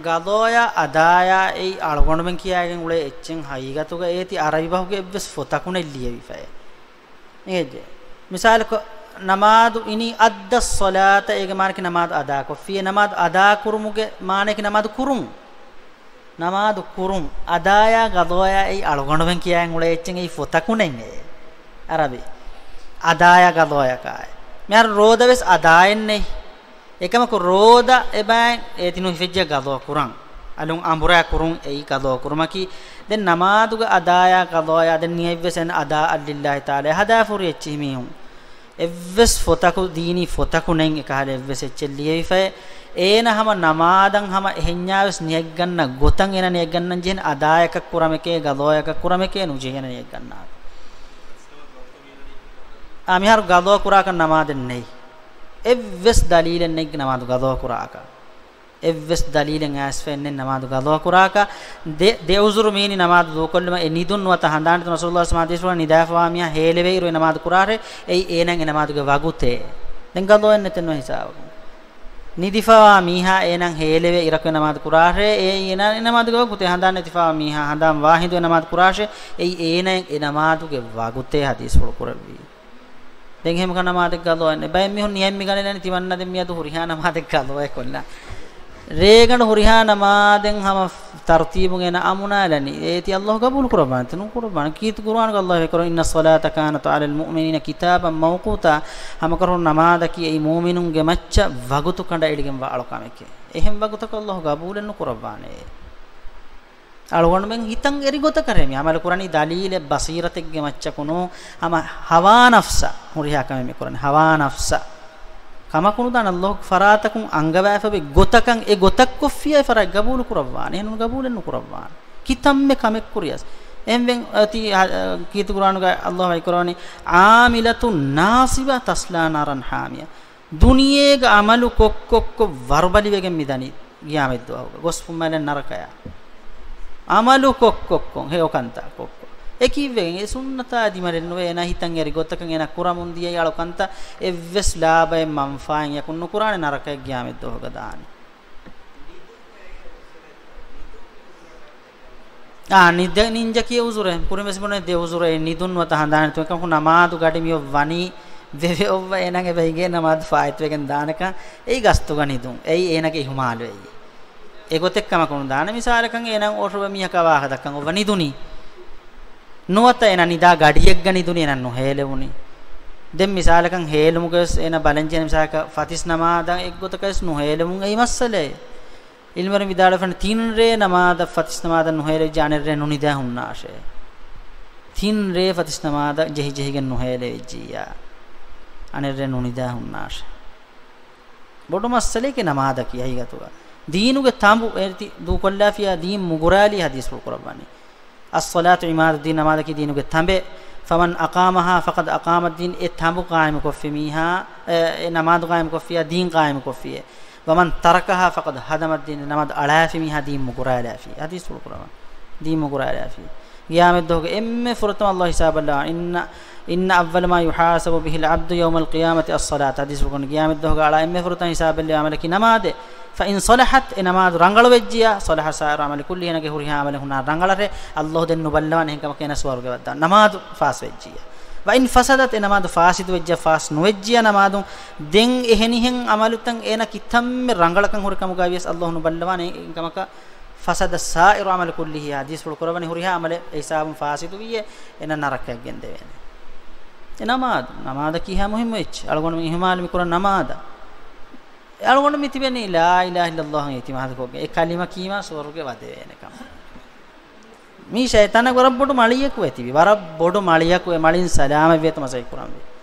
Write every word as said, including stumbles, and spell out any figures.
ގަޟާޔާ އަދާޔާ އެއީ އަޅުގަނޑުމެން ކިޔާގެން އުޅޭ އެއްޗެއް ހަގީގަތުގަ އޭތި އަރަބި ބަހުގެ އެއްވެސް ފޮތަކު ނެތް ލިޔެވިފައެއް. އެނގޭ؟ މިސާލަކަށް، ނަމާދު އިނީ އައްދައްޞަލާތަ، އޭގެ މާނަކީ ނަމާދު އަދާކޮށްފި. ނަމާދު އަދާކުރުމުގެ މާނައަކީ ނަމާދު ކުރުން. ނަމާދު ކުރުން. އަދާޔާ ގަޟާޔާ އެއީ އަޅުގަނޑުމެން ކިޔާގެން އުޅޭ އެއްޗެއް އެއީ ފޮތަކު ނެތް އެއީ. އަރަބި. އަދާޔާ ގަޟާޔަކާއި. މިހާރު ރޯދަ ވެސް އަދާއެއް ނެތް. އެކަމަކު ރޯދަ އެބައިން އޭތި ނުހިފެއްޖެ ގަޟާ ކުރަން. އަލުން އަނބުރާ ކުރުން އެއީ ގަޟާ ކުރުމަކީ. ދެން ނަމާދުގެ އަދާޔާ ގަޟާޔާ ދެން ނިޔަތްވެސް އަދާ އައްލިއްލާހި ތަޢާލާ ހަދާފަ ހުރި އެއްޗިހި މީހުން. އެއްވެސް ފޮތަކު، ދީނީ ފޮތަކު ނެތް އެކަހަލަ އެއްވެސް އެއްޗެއް ލިޔެވިފައެއް. އޭނަ ހަމަ ނަމާދަށް ހަމަ އެހެންޏާވެސް ނިޔަތްގަންނަ ގޮތަށް އޭނަ ނިޔަތްގަންނަން ޖެހެން އަދާޔަކަށް ކުރަމެކޭ، ގަޟާޔަކަށް ކުރަމެކޭ ނުޖެހޭނެ ނިޔަތްގަންނާކަށް. އާ، މިހާރު ގަޟާ ކުރާކަށް ނަމާދެއް ނެތް. އެއްވެސް ދަލީލެއް ނެތް ނަމާދު ގަޟާ ކުރާކަށް. އެއްވެސް ދަލީލެއް އައިސްފައެއް ނެތް ނަމާދު ގަޟާ ކުރާކަށް. ދެ، ދެ ޢުޛުރު މީނި ނަމާދު ދޫކޮށްލުމަށް އެ ނިދުން ނުވަތަ ހަނދާން ނެތުން ރަސޫލުﷲ ސަމާދީސްފުޅަށް ނިދާފަވާ މީހާ ހޭލެވޭ އިރު އެ ނަމާދު ކުރާށޭ. އެއީ އޭނަ އެ ނަމާދުގެ ވަގުތޭ. ދެން ގަޟާއެއް ނެތެއްނު ހިސާބަކުން. ނިދިފަވާ މީހާ އޭނަ ހޭލެވޭ އިރަކު އެ ނަމާދު ކުރާށޭ. އެއީ އޭނަ އެ ނަމާދުގެ ވަގުތޭ. ހަނދާން ނެތިފަވާ މީހާ ހަނދާން ވާ ހިނދު އެ ނަމާދު ކުރާށޭ. އެއީ އޭނަ އެ ނަމާދުގެ ވަގުތޭ ހަދީސްފުޅު ކުރެއްވީ. ދެން އެހެންކަން ނަމާދެއް ގަޟާއެއް ނެތް. ބައެއް މީހުން ނިޔަތް މި ގަނެލަނީ ތިމަންނަ ދެން މިއަދު ހުރިހާ ނަމާދެއް ގަޟާއެއް ކޮށްލާ. ރޭގަނޑު ހުރިހާ ނަމާދެއް ހަމަ ތަރުތީބުން އޭނަ އަމުނާލަނީ. އޭތި ﷲ ގަބޫލު ކުރައްވާނެތަ؟ ނުކުރައްވާނެ. ކީރިތި ޤުރުއާނުގަ ﷲ އެކުރަނީ، "إن الصلاة كانت على المؤمنين كتابا موقوتا." ހަމަކަށަވަރުން ނަމާދަކީ އެއީ މުއުމިނުންގެ މައްޗަށް ވަގުތު ކަނޑައެޅިގެންވާ އަޅުކަމެކޭ. އެހެން ވަގުތަކަށް ﷲ ގަބޫލެއް ނުކުރައްވާނެ. އަޅުގަނޑުމެން ހިތަށް އެރި ގޮތަކަށް މި ޢަމަލު ކުރަނީ، ދަލީލެއް ބަޞީރަތެއްގެ މައްޗަކު ނޫން، ހަމަ ހަވާ ނަފްސަށް ހުރިހާ ކަމެއް މި ކުރަނީ. ހަވާ ނަފްސަށް ކަމަކު ނުދާނެ. ﷲ ފަރާތަކުން އަންގަވާފަވި ގޮތަކަށް އެ ގޮތަށް ކޮށްފިޔާ އެ ފަރާތް ގަބޫލު ކުރައްވާނެ. އެހެން ގަބޫލެއް ނުކުރައްވާނެ. ކިތަންމެ ކަމެއް ކުރިޔަސް. އެހެންވެ، އަ، ތި، އަ، ކީރިތި ޤުރުއާނުގަ ﷲ ވަޙީ ކުރަވަނީ، "عاملة ناصبة تصلى نارا حامية." ދުނިޔޭގަ ޢަމަލު ކޮށްކޮށްކޮށް ވަރުބަލިވެގެން މިދަނީ ޤިޔާމަތްދުވަހުގަ ގޮސް ފުއްމާލަން ނަރަކަޔަށް. ޢަމަލު ކޮށްކޮށްކޮށް ހެޔޮކަންތައް ކޮށްކޮށް. އެ ކީއްވެގެން؟ އެ ސުންނަތާ ދިމަލެއް ނުވޭ. އޭނާ ހިތަށް އެރި ގޮތަކަށް އޭނާ ކުރަމުން ދިޔައީ އަޅުކަންތައް އެއްވެސް ލާބައެއް މަންފާއެއް އެކުން ނުކުރާނެ، ނަރަކަޔަށް ޤިޔާމަތްދުވަހުގަ ދާނެ. އާ، ނިދެ-، ނިންޖަކީ އުޒުރެއް. ކުރިން ވެސް ބުނޭ ދެ އުޒުރެއް. ނިދުން ނުވަތަ ހަނދާން ނެތުން. އެކަމަކު ނަމާދު ގަޑި މިއޮށް ވަނީ ވެވެ އޮއްވަ އޭނަގެ ބައިގެ ނަމާދު ފާއިތުވެގެން ދާނެކަން. އެއީ ގަސްތުގަ ނިދުން. އެއީ އޭނަގެ އިހުމާލު އެއީ. އެގޮތެއް ކަމަކު ނުދާނެ. މިސާލަކަށް އޭނަ އޮށޯވެ މީހަކާ ވާހަކަ ދައްކަން އޮއްވަ ނިދުނީ. ނުވަތަ އޭނަ ނިދާ ގަޑިއެއްގަ ނިދުނީ އޭނަ ނުހޭލެވުނީ. ދެން މިސާލަކަށް ހޭލުމުގަވެސް އޭނަ ބަލަންޖެހޭ މިސާލަކަށް ފަތިސް ނަމާދަށް އެއްގޮތަކަށްވެސް ނުހޭލެވުން އެއީ މައްސަލައެއް. ޢިލްމުވެރިން ވިދާޅުވެފަން ތިން ރޭ ނަމާދަށް ފަތިސް ނަމާދަށް ނުހޭލެވިއްޖެ އަނެއް ރޭ ނުނިދާ ހުންނާށޭ. ތިން ރޭ ފަތިސް ނަމާދަށް ޖެހިޖެހިގެން ނުހޭލެވިއްޖިއްޔާ އަނެއް ރޭ ނުނިދާ ހުންނާށޭ. ބޮޑު މައްސަލައެކޭ ނަމާދަކީ ހަގީގަތުގަ. ދީނުގެ ތަނބު އޭތި ދޫކޮށްލާފިޔާ ދީން މުގުރާލީ ހަދީސްފުޅު ކުރައްވަނީ. الصلاة عماد الدين، ނަމާދަކީ ދީނުގެ ތަނބެއް. فمن أقامها فقد أقام الدين، އެ ތަނބު ޤާއިމުކޮށްފި މީހާ، އެ، އެ ނަމާދު ޤާއިމުކޮށްފިޔާ ދީން ޤާއިމުކޮށްފިއޭ. ومن تركها فقد هدم الدين، ނަމާދު އަޅާފި މީހާ ދީން މުގުރާލާފި. ހަދީސްފުޅު ކުރައްވަނީ. ދީން މުގުރާލާފި. ޤިޔާމަތްދުވަހުގެ އެންމެ ފުރަތަމަ ﷲ ހިސާބަށް ލާ، إن، إن أول ما يحاسب به العبد يوم القيامة الصلاة. ހަދީސްފުޅު ކުރައްވަނީ ޤިޔާމަތްދުވަހުގެ އަޅާ އެންމެ ފުރަތަމަ ހިސާބެއް ލިޔުމަކީ ނަމާދޭ. فإن صلحت، އެ ނަމާދު ރަނގަޅުވެއްޖިޔާ، صلح سائر العمل كله، އޭނަގެ ހުރިހާ ޢަމަލެއް ހުންނާ ރަނގަޅަށޭ. ﷲ ދެން ނުބައްލަވާނެ އެހެން ކަމަކަށް އޭނަ ސުވަރުގެ ވައްދާނެ. ނަމާދު ފާސްވެއްޖިޔާ. وإن فسدت، އެ ނަމާދު ފާސިދުވެއްޖިޔާ، ފާސް ނުވެއްޖިޔާ ނަމާދު، ދެން އެހެނިހެން ޢަމަލުތައް އޭނަ ކިތަންމެ ރަނގަޅަކަށް ހުރި ކަމުގައިވިޔަސް ﷲ ނުބައްލަވާނެ އެ ކަމަކަށް. فسد سائر العمل كله، ހަދީސްފުޅު ކުރައްވަނީ ހުރިހާ ޢަމަލެއް އެ ހިސާބުން ފާސިދުވިއޭ، އޭނަ ނަރަކަޔަށް ގެންދެވޭނެ. އެ ނަމާދު، ނަމާދަކީ ހާ މުހިއްމު އެއްޗެއް. އަޅުގަނޑު އިހުމާލު މި ކުރަން ނަމާދަށް. އަޅުގަނޑު މި ތިބެނީ لا إله إلا الله އިތިމާދުކޮށްގެން، އެ ކަލިމަ ކީމާ ސުވަރުގެ ވަދެވޭނެ ކަމަށް. މީ ޝައިޠާނަށް ވަރަށް ބޮޑު މަޅިޔަކު އެ ތިބި. ވަރަށް ބޮޑު މަޅިޔަކު، އެ މަޅިން ސަލާމަތްވޭތޯ މަސައްކަތް ކުރަންވީ.